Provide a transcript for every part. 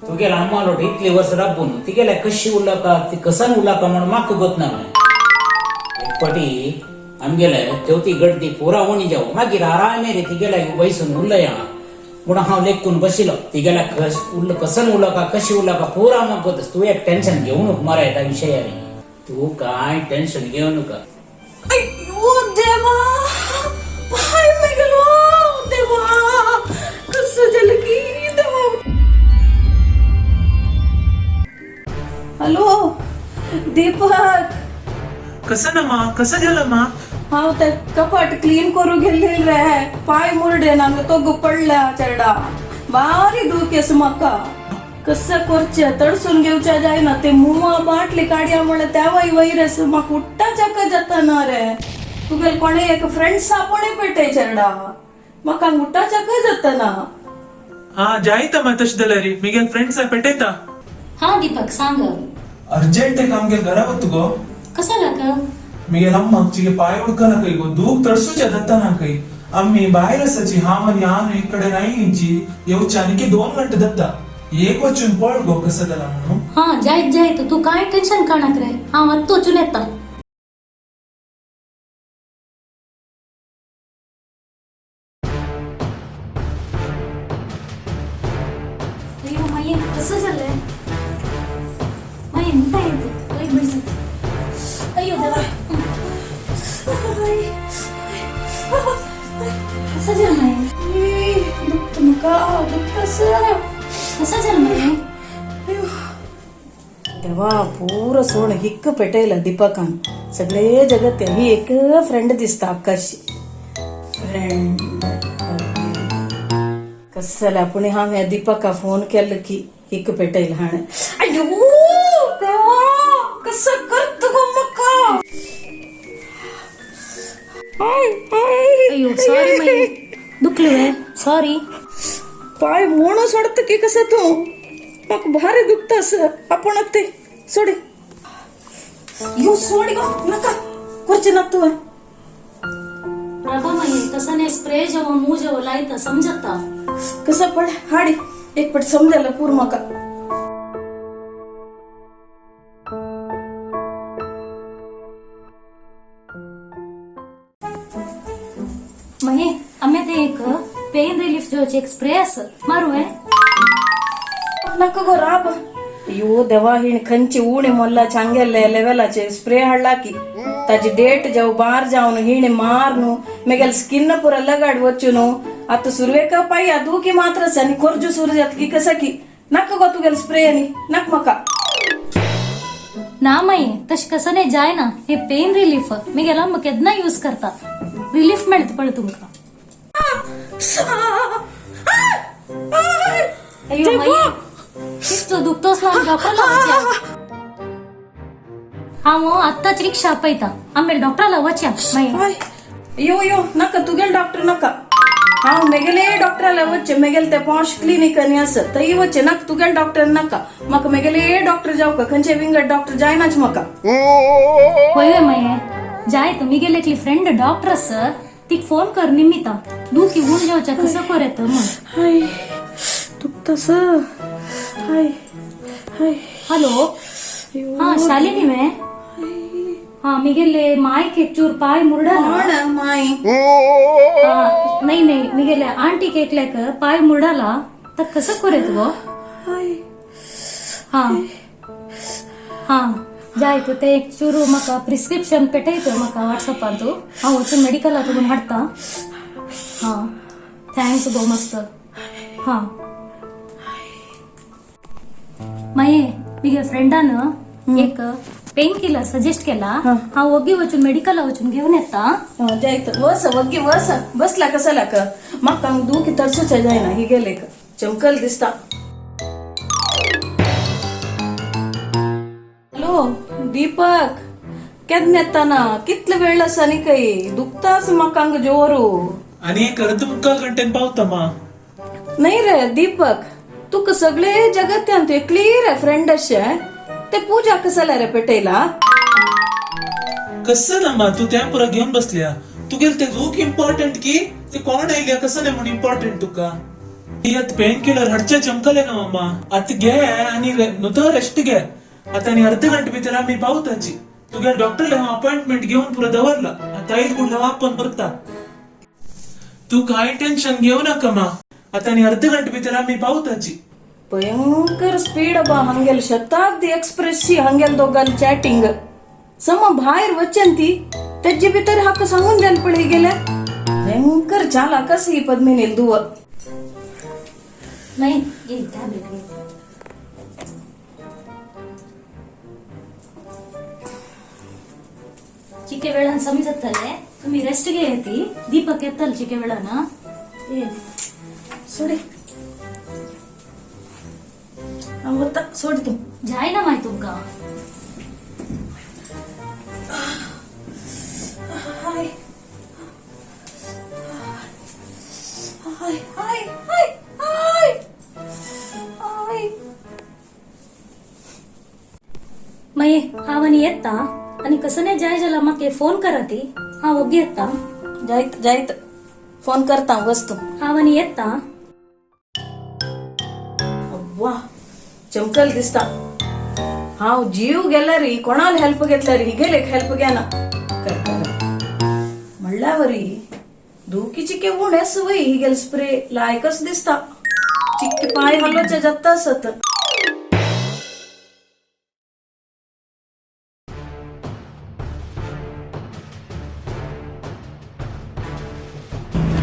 तुगेला अम्मालोट इतली वर्स राबून तिगेल्या कशी उरला ती कसान उरला म्हणून म्हाका गोत ना. एक फाटी आमगेले तेवती गड्डी पुरा उणी जावं मागीर आरामे रे तिगेल्या बैसून उरलया म्हणून हांव लेखून बशिलो तिगेल्या कस उरल कसन उरला का कशी उरला का पुरा म्हाका गोत. तूं एक टेन्शन घेवं नको मरा ह्या विशया रे, तूं काय टेन्शन घेवं नका. अय्यो देवा, पाय मेगलो देवा, कसं झालं की देवा. हॅलो दीपक. कसं ना मा, कसं झालं मा? हांव ते कपाट क्लीन करू गेल्ले रे, पाय मुरडे नांग तोगु पडल्या चेडा, बारी दुखेस म्हाका. कसं करचे, तडसून घेवच्या जायना. ते मुवा बाटली काडया म्हणल्यार तेवाय वैरस म्हाका उट्टाच्याक जाता ना रे. तुगेले कोणे एक फ्रेंड्सा कोणे पेटय चेडा, म्हाका उट्टाच्याक जाता ना. हा जायता मा तशें जाल्यार मिगेल फ्रेंड्सा पेटयता. हा दीपक, सांग. अर्जंट एक आमगेल घरा वत गो. कसं लाग? मिगेल अम्माक चिगे पाय उडकना खंय गो, दूख तडसूच्या जाता ना खंय. आम्ही भायर आसाची हांव आनी आनु इकडे नाही इंची येवच्या आणखी 2 घंटे दत्ता. एक वचून पळ गो कसं जाला म्हणून. हा जायत जायत, तू काय टेन्शन काढत रे, हांव आत्त वचून येता. अय्यो माये, कसं झालंय माये? ಎಂತ ಆಯ್ತು? ಲೈಕ್ ಬಿಡಿಸಿ. ಅಯ್ಯೋ ದೇವ, कसं झालं माये? दुखत म्हाका, दुखता. कसं झालं माये? देवा, पुरो सोण हिक्क पेटयला दीपकान. सगळे जगत ही एक फ्रेंड दिसता आकाशी फ्रेंड. कसं पुणे हांव ह्या दीपका फोन केलं की हिक्क पेटयला हाणें. अय्यो देवा, कसं करत गो म्हाका. अय्यो सॉरी माये, दुखलं सॉरी. पाय मोणो सोडत की कसं तूं, म्हाका भारी दुखता असं. आपण ते सोडी यो, सोडी गो, नका करचे ना तूं. प्रभा माये, तसं नाही, स्प्रे जेव्हा मूव जेव्हा लायता समजता. कसं पड हाडी एक पट समजायला पूर म्हाका. महे, आम्ही ते एक पेन रिलीफ जेवचे एक स्प्रे अस मारू है? नका गो राब. अय्यो देवा, हिण खंची उणे मोल्ला चांगेले लेवलाचे स्प्रे हाडला की ताजी डेट जाऊ बार जावन हिणे मारनु मेगेल स्किन पुरा लगाड वचूनु. आता सुरवेक पाय दुखी मात्र आणि खोरजू सुरू जात की कसं की. नका गो तुगेल स्प्रे आणि नक मका. ना माये, तश कसं नाही जाय ना, हे पेन रिलीफ मी गेला मग केन्ना यूज करता, रिलीफ मेळत पळय तुमकां. अय्यो माये, कितलो दुखतोच ना, डॉक्टरला वचया. हांव आत्ताच रिक्षा आपयता, आमी डॉक्टरला वचया माये. अयो अयो, नका तुगेल डॉक्टर नका. हांव मेगेले डॉक्टराला वच्चे, मेगेले ते पॉश क्लिनिक आनी आसत थंय वच्चे. नाका तुगेल डॉक्टर नका म्हाका, मेगेले डॉक्टर जावका. खंयचे विंगड डॉक्टर जायनाच म्हाका. होय माये, जाय तू. मी गेले एकली फ्रेंड डॉक्टर आस, तिक फोन कर निमिता, दुखी ऊन जेवच्या कसं कर येतं मग. हाय, दुखतस. हाय हाय. हॅलो, हा शालिनी मे? हा मी गेले मायक एक चूर पाय मुरडाला. कोण माय? हा, नाही नाही, मी गेले आंटी केकल्याक पाय मुरडाला तर कसं कर येत गो? हाय. हा हा, जाय तू, ते एक चूरू म्हाका प्रिस्क्रिप्शन पेटयत म्हाका व्हॉट्सअपार तूं, हांव वचून मेडिकलात तुगून हाडटा. हा thanks गो मस्त. हा माये, मिगे फ्रेंडान एक पेन किलर सजेस्ट केला, हांव वग्गी वचून मेडिकला वचून घेवन येता. जायत वस, वग्गी वस. बसला कसं लाक म्हाका दुखी तडसूच जायना. ही गेले चमकल दिसता. हॅलो दीपक, केन्ना येताना? कितले वेळ आसा न्ही काही, दुखताच म्हाका हांगा जोरू. आणि एक अर्ध मुक्काल घंटेन पावता मा. नाही रे दीपक, तुका सगळे जगत्यान तू एकली रे फ्रेंड अशे. ते पूजा कसं रे पेटयला? कसं ना मा, तू त्या पुरा घेऊन बसल्या. तुगेल ते दूख इम्पॉर्टंट की ते कोण आयल्या कसं नाही म्हणून इम्पॉर्टंट तुका? आत पेन किलर हाडचे चमकले ना मम्मा. आत घे आनी नुतो रेस्ट घे. आता आनी अर्ध घंटे भितर आमी पावताची. तुगे डॉक्टर हांव अपॉइंटमेंट घेवन पुरो दवरला. आता आईल कुडला आपोवन परता. तू काय टेन्शन घेऊ नका मा. आता आनी अर्ध घंटे भितर आमी पावताची. भयंकर स्पीड बा हंगेल शताब्दी एक्सप्रेस शी हंगेल दोगाल चॅटिंग. सम भायर वचन ती तेजे भितर हाका सांगून द्याल पळय गेले. भयंकर चालाक आसा ही पद्मिनी दुव. नाही घे टॅबलेट घे. चिके वेळान समजतले तुम्ही रेस्ट घे ती दीपक येतल चिके वेळान. ए सोडी हांव वता सोड तूं. जायना माय तुमका. हाय हाय हाय हाय हाय हाय. मागीर हांव आनी येता आनी कसं जाय जाल्यार म्हाका फोन करा ती. हांव ओगी येता. जायत जायत फोन करता वच तूं. हांव आनी येता. वा चमकल दिसता. हांव जीव गेल्यार कोणाल हेल्प घेतल्यार हिगेल एक हेल्प घेना करता म्हणल्यावरी दुखीची केवूण एस वय हिगेल स्प्रे लायकच दिसता. चिक्के पाय हालोचे जाता आसत.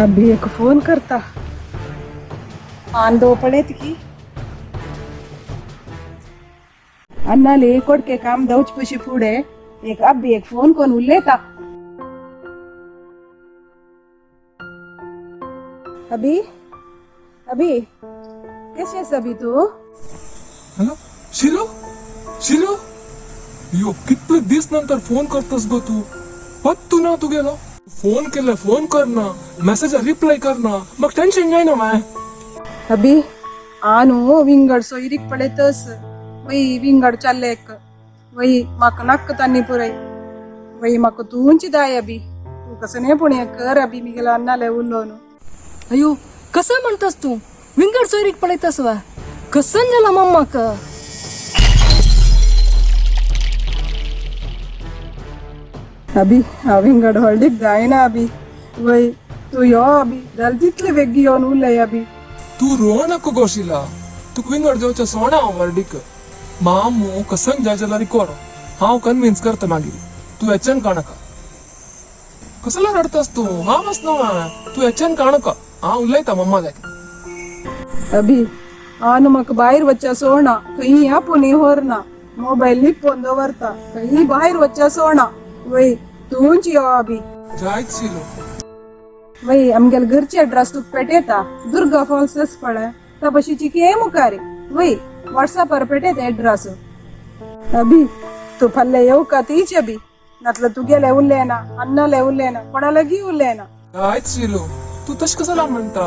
अभी एक फोन करता आन दो पड़े की अन्नाले कोडके काम दौच पुशी पुढे एक अभी एक फोन कोण उल्लेता. अभी अभी कशी आहेस अभी तू? हॅलो शिलू शिलू यो कितले दीस नंतर फोन करतस गो तू. पत्तू ना तू गेलो फोन केले फोन कर ना मेसेज रिप्लाय कर ना मग टेन्शन जायना माय. अभी आनु विंगड सोयरीक पळयतस वय विंगड चालले एक वय म्हाका नाक्क तान्नी पुरय वय म्हाका तूंची दाय अभी तू कसं नाही पुणे कर अभी मी गेला अन्नाले उलोवन. अयो कसं म्हणतस तू विंगड सोयरीक पळयतस वा कसन जाला मम्माक. अभी हांव विंगड हळदीक जायना अभी वय तू यो अभी जाल तितले बेगी येवन उलय अभी. तू रो नको गो शिला. तुका विंगड जावच्या सोणा हांव वर्डीक मामू कसंग जाय जाल्यार कोर हांव कन्विन्स करता मागीर. तू हेच्यान काणका कसला रडतस तू. हांव आस न्हू तू हेच्यान काणका हांव उलयता मम्मा लायक. अभी आनु म्हाका भायर वच्चा सोणा खंय आपूण व्हरना मोबायल लिपोवन दवरता खंय भायर वच्चा सोणा वय तूंच यो अभी. जायत शिलू. वय आमगेले घरचे एड्रेस तुका पेटयता दुर्गा फॉल्स पळय तपशीची के मुखारी वय व्हॉट्सअपार पेटयता एड्रेस. अभी तू फाल्यां येवका तीच अभी नातलं तुगेले उरलें ना अन्नाले उरलें ना कोणा लागीं उरलें ना. जायत शिलू तू तशें कसला म्हणटा.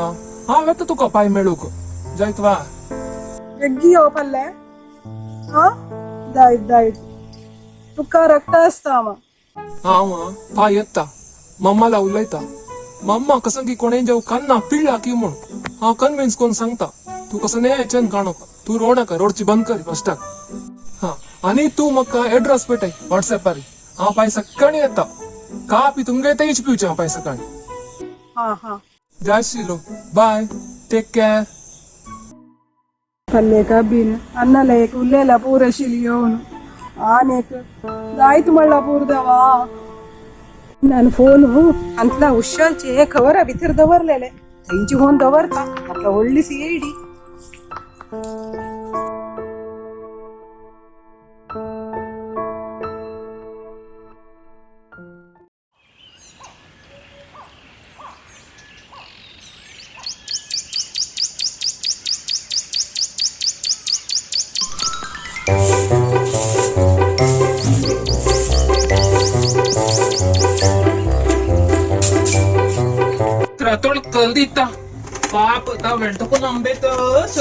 हांव येता तुका पाय मेळूंक जायत वा. बेग्गी यो फाल्यां हा दायत दायत तुका रगता आसता हांव. हांव पाय येता मम्माला उलयता. मम्मा कसं की कोणें जावं कान्ना पिळ्ळा की म्हूण हांव कन्विन्स करून सांगता. तूं कसं न्हय हेच्यान काणोका तूं रोड नाका रोडची बंद कर फस्टाक. हा आनी तूं म्हाका एड्रेस पेटय व्हॉट्सएपार. हांव पाय सकाळीं येता कापी तुमगे तेच पिवचें हांव पाय सकाळीं. हा हा जाय शिलो बाय टेक केअर. फाल्यां अबीन अन्नाले एक उरलेला पूर आशिल्ली येवन आनी एक जायत म्हणला पूर देवा. ನಾನು ಫೋನು ಅಂತಲ ಹುಷಾರ್ಚೆ ಕವರ ಭಿತರ ದವರ್ಲೇಲೆ थंयची फोन दवरता आपला व्हडली सीआयडी. त्रातोड कल दिता पाप ता वेंटको आंबेतस.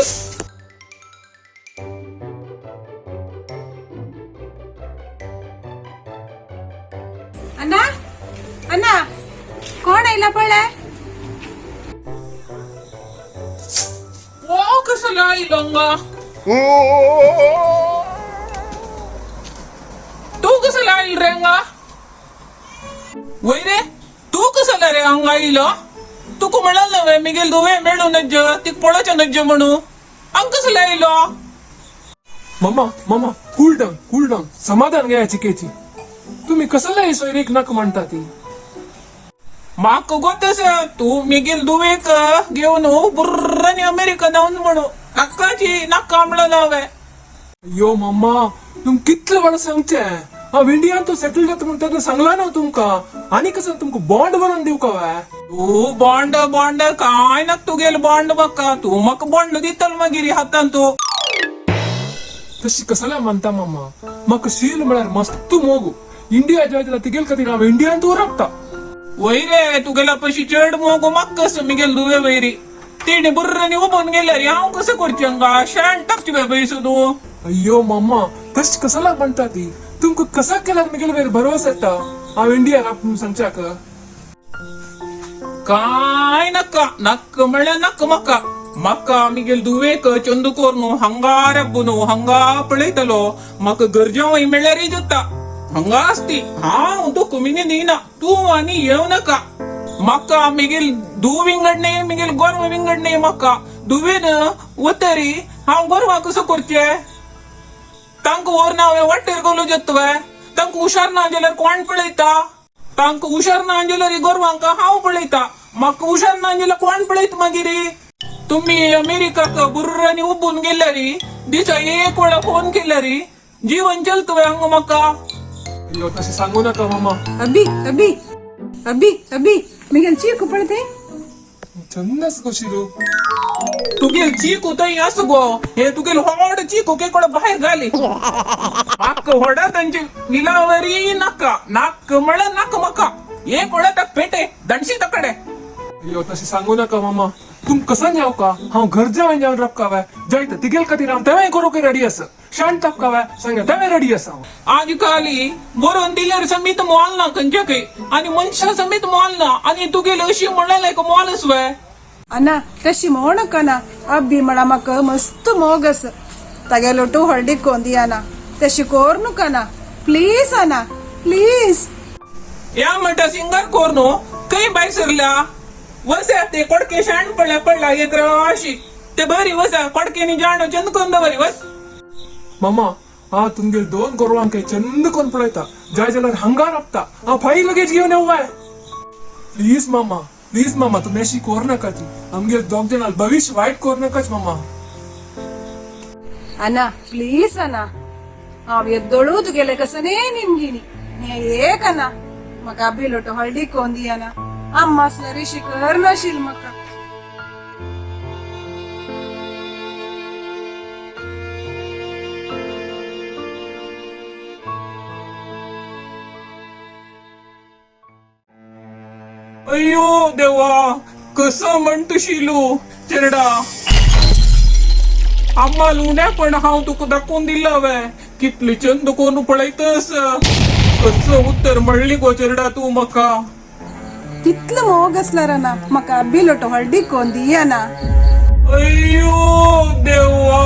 अण्णा अण्णा कोण आयला पळय. कसला आयलो हांगा? तूं कसला आयल रे हांगा? वय रे, तूं कसला रे हांगा आयलो? तुका म्हणलं न्हय मिगेल धुवे मेळूं नज्ज, तिका पळोवचें नज्ज म्हणू. हांगा कसला आयलो? मम्मा मम्मा, कूल डावन कूल डावन, समाधान घ्या चिकेची. तुम्ही कसला सोयरीक नाका म्हणता ती? म्हाका गोत आसा तूं मिगेल धुवेक घेवन बुर्रानी अमेरिका धांवन म्हणू. नाकाची नाका म्हणलं हांवें. अय्यो मम्मा, तुम कितले वेळा सांगचे, हांव इंडियान तूं सेटल जाता म्हण तेन्ना सांगला ना तुमकां. आनी कसं तुमकां बॉन्ड बरोवन दिवका व्हय? तूं बॉन्ड बॉन्ड काय नाका तुगेल बॉन्ड म्हाका. तूं म्हाका बॉन्ड दितलो मागीर हातान तूं. तशी कसला म्हणता मम्मा? म्हाका शील म्हळ्यार मस्त मोगू. इंडिया जाय जाल्यार तिगेल खातीर हांव इंडियान तूं रावता. वय रे, तुगेला पशी चड मोग म्हाका कसो मिगेल धुवे वयरी. तेणे बुर्रानी उबोवन गेल्यार हांव कसो करचें हांगा? शेण टाकचें बाय पयसो तूं. अय्यो मम्मा, तशी कसला म्हणटा ती? तुमकां कसा केल्यार मिगेल वयर भरवस येता हांव इंडिया राव म्हणून सांगच्याक? काय नाका, नाका म्हणल्यार नाका म्हाका. म्हाका मिगेल धुवेक चंदू कोरनू हांगा रब्बू हांगा पळयतलो. म्हाका गरजां मेळ्ळ्यारय जाता. हांगा आसती हांव तुका मिनी दिना. तूं आनी येवं नाका. म्हाका मिगेल धूव विंगड न्ही, मिगेल गोरवां विंगड न्ही. म्हाका धुवेन वतरी हांव गोरवां कसो करचें? तांकां व्हरून हांवें वाटेर घालूं जाता? तांकां हुशार ना जाल्यार कोण पळयता? तांकां हुशार ना जाल्यार गोरवांक हांव पळयता. म्हाका हुशार ना जाल्यार कोण पळयता मागीर? तुमी अमेरिकाक बुर्रांनी उबून गेल्यारी दिसा एक वेळा फोन केल्यारी जीवन चलता व्हय हांगा म्हाका? अय्यो तशें सांगू नाका मम्मा. अभी अभी अभी अभी मिगेल चीकू पळय. चंद आसा गो शिलू. तुगेल चीकू थंय आसा गो. हे तुगेल व्हड चीकू केकडो भायर घाली. म्हाका व्हडा तांची विलावरी नाका. नाका म्हळ्यार नाका म्हाका. एक वेळा ताका पेटे दणशी तकडे. अय्यो तशें सांगू नाका मम्मा. तुम कसन जावका? हांव गरजा वय जावन रावका व्हय? जायत तिगेल खातीर हांव तेवें करूंक रेडी आसा. शांत तापका व्हय सांगा, तेवें रेडी आसा हांव. आज काली बरोवन दिल्यार समीत मोल ना खंयच्या आनी मनशा समीत मोल ना. आनी तुगेली अशी म्हणल्यार एक मोल आस व्हय? अना तशी म्हणू ना. अब्बी म्हळा म्हाका मस्त मोग आसा. तागेलो टू हळदीक कोंदी अना, तशी कोर नुका प्लीज अना, प्लीज. या म्हणटा सिंगर कोर न्हू खंय भायर सरल्या? वसा ते कोडके शाण पडल्या पडला एक राशी ते बरी वसा कोडकेनी जाणो चंद कोन दवरी वस. मम्मा, हांव तुमगेल दोन गोरवांक चंद कोन पळयता. जाय जाल्यार हांगा राबता हांव. फाई लगेज घेवन येवं व्हय? प्लीज मामा, प्लीज मामा, तुमी अशी कोर नाका ती. आमगेल दोग जाणां भविश्य वायट कोर नाकाच मामा. अना प्लीज अना, हांव येद्दोळू तुगेले कसने निमगिनी. हे एक अना, म्हाका अब्बी लोटो हळदीक कोंदी अना. अम्मा आसल्यार अशी कर नाशील म्हाका. अय्यो देवा, कसं म्हणतो शिलू चेरडा. आम्हा लुण्या पण हांव तुका दाखोवन दिला वे कितली चंद कोण पळयतस. कसं उत्तर म्हणली गो चेरडा तूं म्हाका? तितलो मोग आसल्यार अना म्हाका अब्बी लोटो हळदीक कोंदी अना. अय्यो देवा.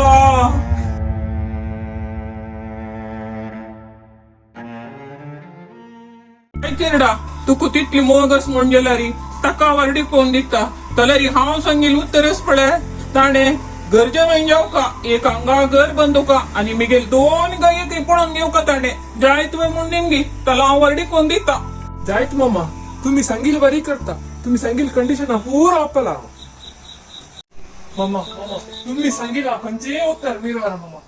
चेरडा, तुका तितली मोगस म्हण गेल्यारी ताका वर्डी कोण दिता तल्यारी हांव सांगील उत्तरच पळय. ताणें गरजे वयर जावका एक हांगा घर बंदुका आनी मिगेल दोन गायी पळोवन घेवका ताणें जाय तुवें म्हूण निमगी ताला हांव वर्डी कोण दिता. जायत मामा, तुम्ही सांगील बरी करता. तुम्ही सांगील कंडिशन हांव पुरो आपला हांव. मामा मामा, तुम्ही सांगील हांव खंयचेय उत्तर मिरवार मामा.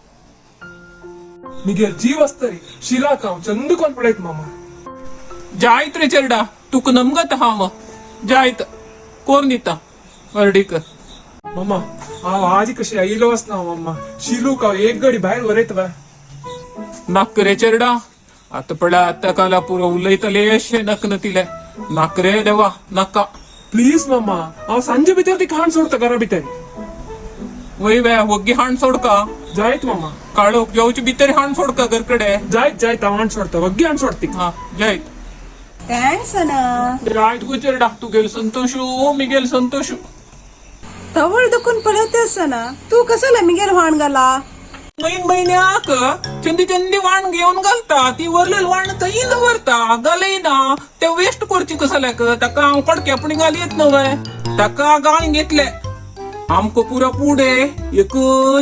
मिगेल जीव आसतरी शिलाक हांव चंद कोण पळयत मामा. जायत रे चेरडा, तुका नमगत हांव. जायत कोण दिता वर्डीक. मामा, हांव आजी कशी आयलो आसना मामा. शिलूक हांव एक गडी भायर वरयत बाय. नाक रे चेरडा, आतां पळय आतां काला पुरो उलयतले अशें नाक तिले. नाक रे देवा, नाका. प्लीज मामा, हांव सांजे भितर ती खाण सोडता घरा भितर. वय वे वग्गी हाण सोडका. जायत मामा. काळोख जेवचे भितर हाण सोडका घरकडे. जायत जायत, हांव हाण सोडता, वग्गी हाण सोडती. हा जायत. Thanks अना. जायत गो चेरडा, तुगेल संतोशू मिगेल संतोशू. तवळ दुखून पळयते आसतना तूं कसले मिगेल व्हाण घाला? म्हयन म्हयन्याक चंदी चंदी वाण घेवन घालता. ती वरलेल वाण थंय दवरता, घालयना. ते वेस्ट करची कसल्याक? ताका हांव कडक्यापणी घालयत न्हय. ताका गाळ घेतले आमकां पुरो पुडे एक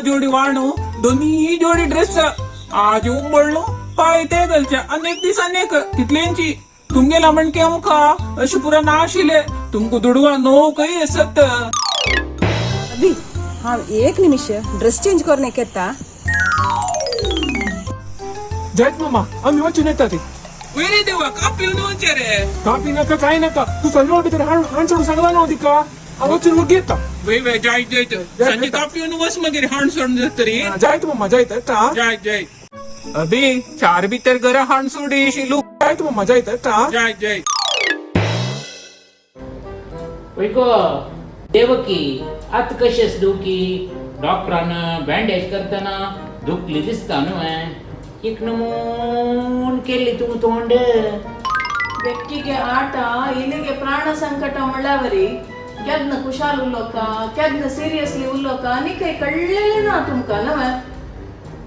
जोडी वाण, दोनी जोडी ड्रेस. आज उंबळलो पाय ते घालचे आनी एक दीस आनी एक तितलेंची. तुमगेला म्हणके आमकां अशें पुरो ना आशिल्ले. तुमकां दुडवा न्हू खंय आसत. अभी हांव एक निमिश ड्रेस चेंज करून येता. जायत मम्मा, आमी वचून येता ती. वयर देवा, कापी येवन वचचे रे. कापी नाका, काय नाका. तू सगळं भितर हाण हाण सोडून सांगला ना तिका. हांव वचून वगी येता. वय वय, जायत जायत. सांजे कापी येवन वच, मागीर हाण सोडून जातरी. जायत मम्मा, जायत येता. जायत जायत. अबे चार भितर घरा हाण सोडी शिलू. जायत मम्मा, जायत येता. जायत जायत. वय गो देवकी, आतां कशें दुखी? डॉक्टरान बँडेज करतना दुखली दिसता न्हू. एक नमून केल्ली तूं तोंड. ಬೆಕ್ಕಿಗೆ ಆಟ, ಇಲಿಗೆ ಪ್ರಾಣ ಸಂಕಟ म्हणल्यावरी केन्ना खुशाल उलोवका, केन्ना सिरियसली उलोवका आनी काही कळ्ळेलें ना तुमकां नवे.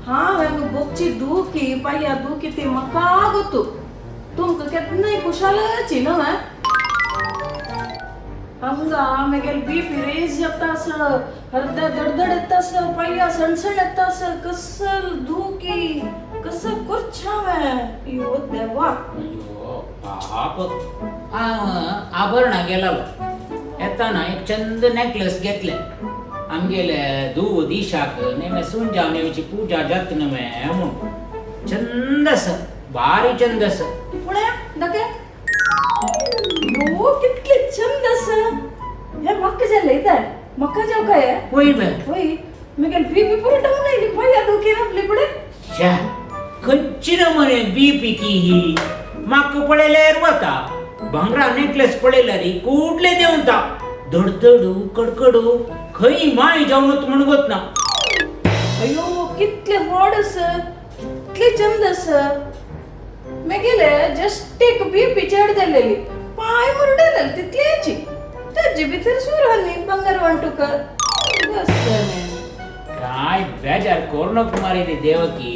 हांव हांगा बोगची दुखी, पाया दुखी ती म्हाका गोतू. तुमकां केन्नाय खुशालची नवे. हंगा मेगेल बी पी रेज जाता, हृदय दडदड येता, पाया सणसण येता. कसल दुखी, कसं करचें? अय्यो देवा. अय्यो पाप, हांव आभरणां गेलोलो. येताना एक चंद नेकलेस घेतले आमगेले धूव दिशाक. नेमे सून जावन येवची पूजा जात न्हय म्हूण. चंद आसा, भारी चंद आसा. पळया दाखय. यो, कितले चंद आसा. हे म्हाका जालें इधर, म्हाका जावं काय? वय बे. वय, मगेल बी पी पुरो डावन आयली, पाया दुखी आपली पुढे. श्या, खंयची नमुने बी पी की ही? म्हाका पळयल्यार वता, भांगरा नेकलेस पळयल्यार कुडले देंवता. धडधडू कडकडू खंय माय जावन म्हूण वतना. अयो, कितले व्हड आसा, कितले चंद आसा. मेगेले जस्ट एक बी पी चड जालेली, पाय मुरडेलेले तितलेची. तेजे भितर सूर हाली बंगार वांटूक कसलें. काय बेजार करू नको मरे ती देवकी.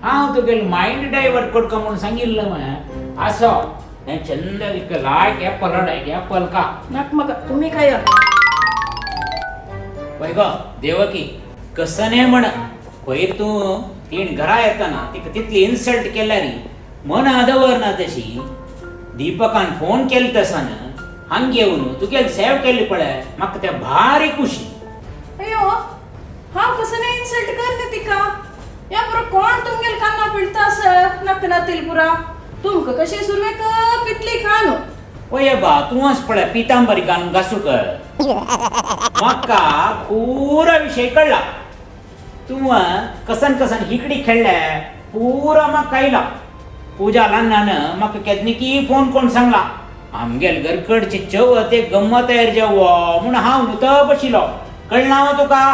हांव तुगेले मायंड डायवर्ट करका म्हणून सांगिल्लें मरे. आसो, हें चंद लायक एप्पल हाड, एप्पल का. नाक म्हाका, तुमी खाया. पळय गो देवकी, कसं न्हय म्हण पयर तूं तीण घरा येताना तिका तितली इन्सल्ट केल्यारी मना दवरना तशी. दीपकान फोन केले तसान हांग येवन तुगेली सेव केल्ली पळय, म्हाका त्या भारी खुशी. अय्यो, हांव कसं नाही इन्सल्ट करते तिका. या पुरो कोण तुमगेल कान्ना पिळता सर नाक नातील पुरा. तुमकां कशी सुरवेक पितली खान. ओय बा, तूं आस पळय पितांबरी घालून घासूक. म्हाका पुरा विशय कळ्ळा. तूं कसन कसन हिकडी खेळ्ळे पुरा म्हाका आयला. पूजा ल्हान म्हाका केदनिकी फोन कोण सांगला, आमगेल घरकडची चवथ एक गम्मत तयार जावो म्हूण. हांव न्हू तो बशिल्लो. कळना तुका?